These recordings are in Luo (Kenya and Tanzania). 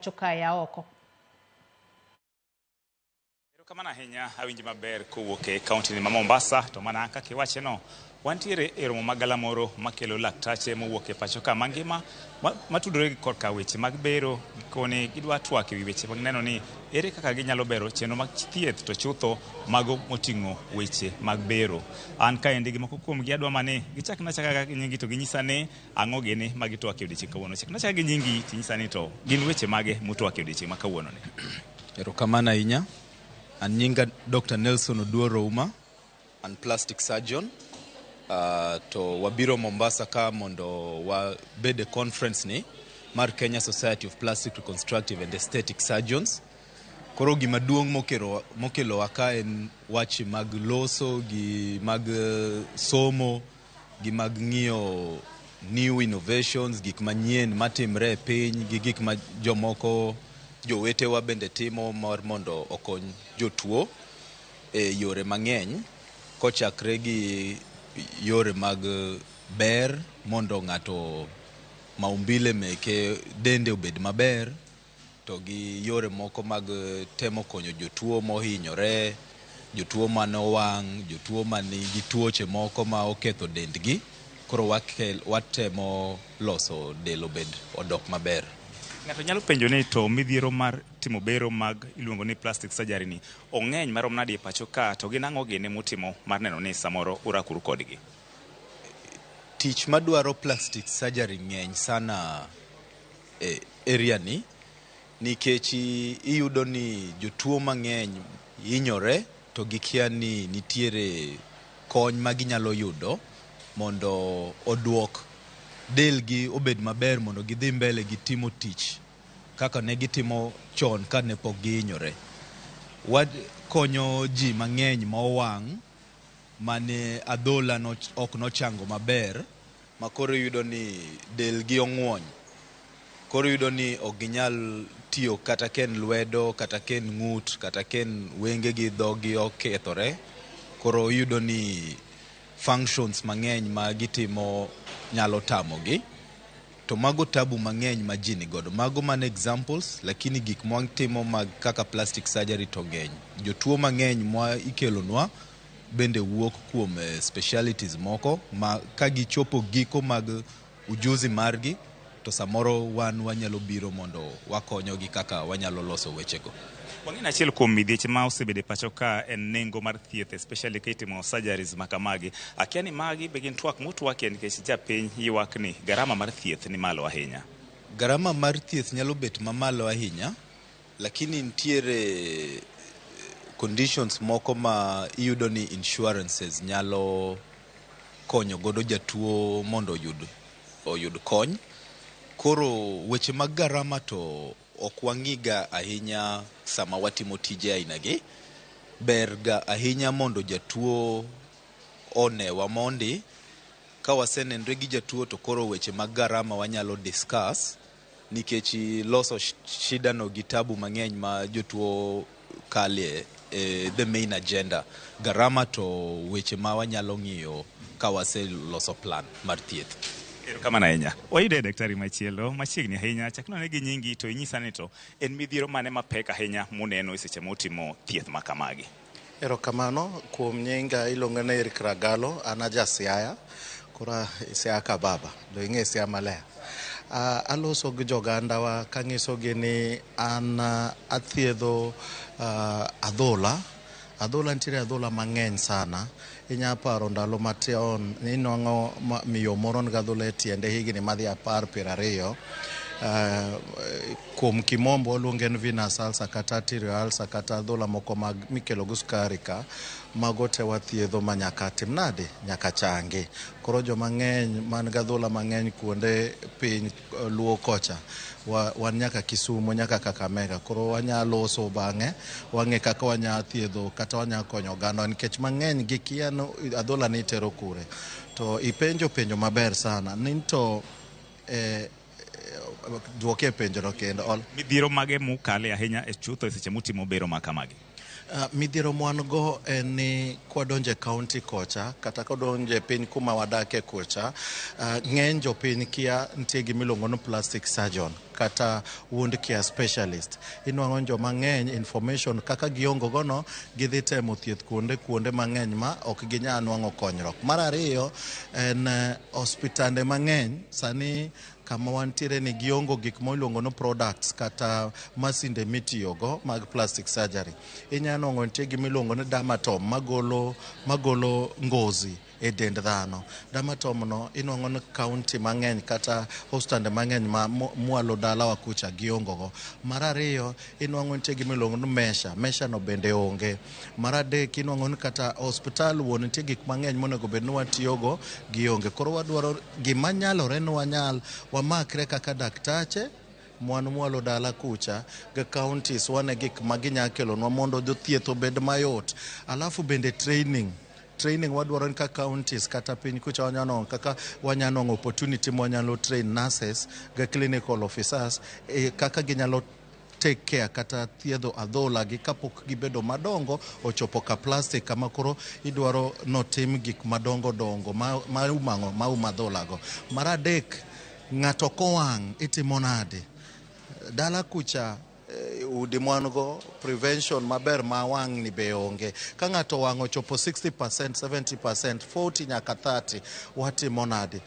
Pacho kae a oko. Erokamano ahinya, awinji maber kowuok e kaunti ni ma Mombasa. To mana kaka iwache no, wantiere e romo mag galamoro makelo laktache mowuok e pacho ka mangima matudore gi korka weche mag bero. Gikoni gidwa twak ewi weche mag neno ni ere kaka ginyalo bero chenro mag thieth, to chutho mago moting'o weche mag bero. An kaendi gi moko kuomgi adwa mani gichakna achaka gi nyingi to ginyisa ni ang'o gini ma gitwak e odiechieng' kawuono. Chakna achaka gi nyingi tinyisa ni to gin weche mage mutwak e odiechieng' ma kawuono ni. Erokamano ahinya. An nyinga Dr. Nelson Oduor Ouma, an plastic surgeon. To wabiro Mombasa ka mondo wabed e conference ni mar Kenya Society of Plastic Reconstructive and Aesthetic Surgeons. Koro gima duong' mokelowa ka en wach mag loso gi mag somo gi mag ng'iyo new innovations, gik manyien matimre e piny gi gik ma jomoko jowetewa bende timo mar mondo okony jotuo e yore mang'eny, kochakre gi yore mag ber mondo ng'ato maumbile meke dende obed maber, to gi yore moko mag temo konyo jotuo mohinyore, jotuo mane owang', jotuo manigi tuoche moko ma oketho dendgi. Koro watemo loso del obed odok maber. Ng'ato nyalo penjo ni to midhiero mar timo bero mag iluongo ni plastic surgery ni ong'eny marom nadi e pacho ka, to gin ang'o gini mutimo mar neno ni samoro urakoru kodgi? Tich madwaro plastic surgery ng'eny sana e area ni, nikech iyudo ni jotuo mang'eny hinyore to gikia ni nitiere kony ma ginyalo yudo mondo oduok delgi obed maber, mondo gidhi mbele gi timo tich kaka ne gitimo chon kane pok gihinyore. Wakonyo ji mang'eny ma owang' mane adhola ok nochango maber, ma koro iyudo ni delgi ong'wony. Koro iyudo ni ok ginyal tiyo kata ka en lwedo, kata ka en ng'ut, kata ka en wengegi, dhogi okethore. Koro iyudo ni functions mang'eny ma gitimo nyalo tamogi. To mago tabu mang'eny ma ji nigodo. Mago mana examples, lakini gik mwatimo mag kaka plastic surgery to ng'eny. Jotuo mang'eny mwa ikelonwa bende wuok kuom specialities moko ma kagichopo giko mag ujuzi margi, to samoro wan wanyalo biro mondo wakonyogi kaka wanyalo loso wechego. Wang'e ni achiel kuom midhieche ma osebedo e pacho ka en nengo mar thieth, especially ka itimo surgeries ma kamagi. Akia ni magi be gin twak mutwakie, nikech japiny ywak ni garama mar thieth ni malo ahinya. Garama mar thieth nyalo bet mamalo ahinya, lakini nitiere conditions moko ma iyudo ni insurances nyalo konyo godo jatuo mondo oyud kony. Koro weche mag garama to ok wang'iga ahinya sama watimo tije aina gi. Ber ga ahinya mondo jatuo onewa mondi. Ka wasenenre gi jatuo to koro weche mag garama wanyalo discuss, nikech loso shida no gi tabu mang'eny ma jotuo kalie e the main agenda. Garama to weche ma wanyalo ng'iyo ka waseloso plan mar thieth. Erokamano ahinya. Wayude daktari machielo machiegni ahinya. Chak none gi nyingi to inyisa ni to en midhiero mane mapek ahinya muneno e seche mutimo thieth ma kamagi? Erokamano kuom nyinga iluonga ni Eric Ragalo, an aja Siaya, koro Siaya ka baba, do ing'e Siaya maler. Aloso gi jogandawa kanyisogi ni an athiedho adhola. Adhola nitiere adhola mang'eny sana. Inya paro ndalo machon inwang'o miyo moro nigi adhola e tiende higni madhi 10 20. Kuom kimombo waluonge ni venous ulcer kata arterial ulcer kata adhola moko mag mikelo gi sukari ka. Mago te wathiedho ma nyaka tim nade? Nyaka changi. Koro joma ng'eny man gi adhola mang'eny kuonde piny Luo kocha, wan nyaka Kisumo nyaka Kakamega. Koro wanya loso bang'e wang'e kaka wanya thiedho kata wanya konyo oganda nikech mang'eny gikia ni adhola ni itero kure. To ipenjo penjo maber sana ni to duokie penjo no kendo. Midhiero mage mukale ahinya e chutho e seche mutimo bero ma kamagi? Midhiero mwan go en ni kwadonjo e county kocha kata kwadonjo e piny kuma wadake kocha, ng'eny jopiny kia nitie gimiluongo ni plastic surgeon kata wound care specialist. Inwang'o ni joma ng'eny information kaka giongo go no, gidhi temo thieth kuonde kuonde mang'eny ma ok ginyal nwang'o konyruok. Mar ariyo en osiptande mang'eny sani kama wantiere ni giongo gik miluongo ni products kata masinde mitiyogo mag plastic surgery. Inya nwang'o nitie gimiluongo ni dermatome magolo ngozi e dend dhano. Dermatome no inwang'o ni county mang'eny kata osiptande mang'eny ma mwalo dalawa kucha giongo go. Mar ariyo inwang'o nitie gimiluongo ni mesha, mesha no bende onge. Mar adek inwang'o ni kata osiptal wuon nitie gik mang'eny monego bed ni watiyogo gionge. Koro wadwaro gima nyalore ni wanyal wamakre kaka daktache mwan mwalo dala kucha gi counties wane gik ma ginya kelonwa mondo jothieth obed mayot. Alafu bende training wadwaro ni ka counties kata piny kucha wanyalo nwang'o kaka wanyalo nwang'o opportunity mwanyalo train nurses gi clinical officers kaka ginyalo take care kata thiedho adhola gi kapok gibedo madongo ochopo ka plastic kama koro idwaro notim gik madongo dongo ma maumo adhola go. Mar adek, ng'ato kowang' itimo nade? Dala kucha udi mwan go prevention maber ma wang' ni be onge. Ka ng'ato wang' ochopo 60%, 70%, 40 nyaka 30, watimo nade?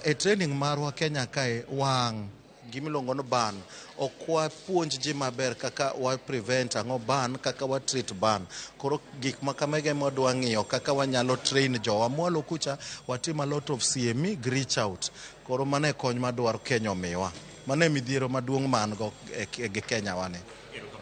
E training marwa Kenya kae wang' gimiluongo ni burn ok wapuonj ji maber kaka wa prevent ang'o burn kaka wa treat burn. Koro gik ma kamagi ema wadwa ng'iyo kaka wanyalo train jowa mwalo kucha watim a lot of CME gi reach out. Koro mano e kony madwaro Kenya omiwa. Mano e midhiero maduong' ma an go gi Kenya wani.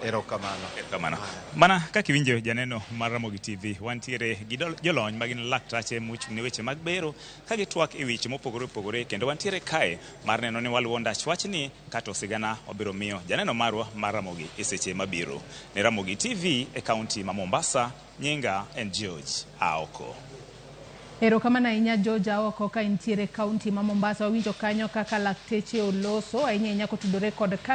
Erokamano. Erokamano. Mana kaka iwinjo janeno mar Ramogi TV, wantiere gi jolony magin laktache mochung' ne weche mag bero ka gitwak e weche mopogore opogore kendo wantiere kae mar neno ni waluwo ndach wachni kato sigana wabiro miyo janeno marwa mar Ramogi e seche mabiro. Ne Ramogi TV e kaunti ma Mombasa, nyinga en George Aoko. Erokamano ahinya George Aoko ka intiere e kaunti ma Mombasa. Wawinjo kanyo kaka lakteche oloso ahinya ahinya kotudore kod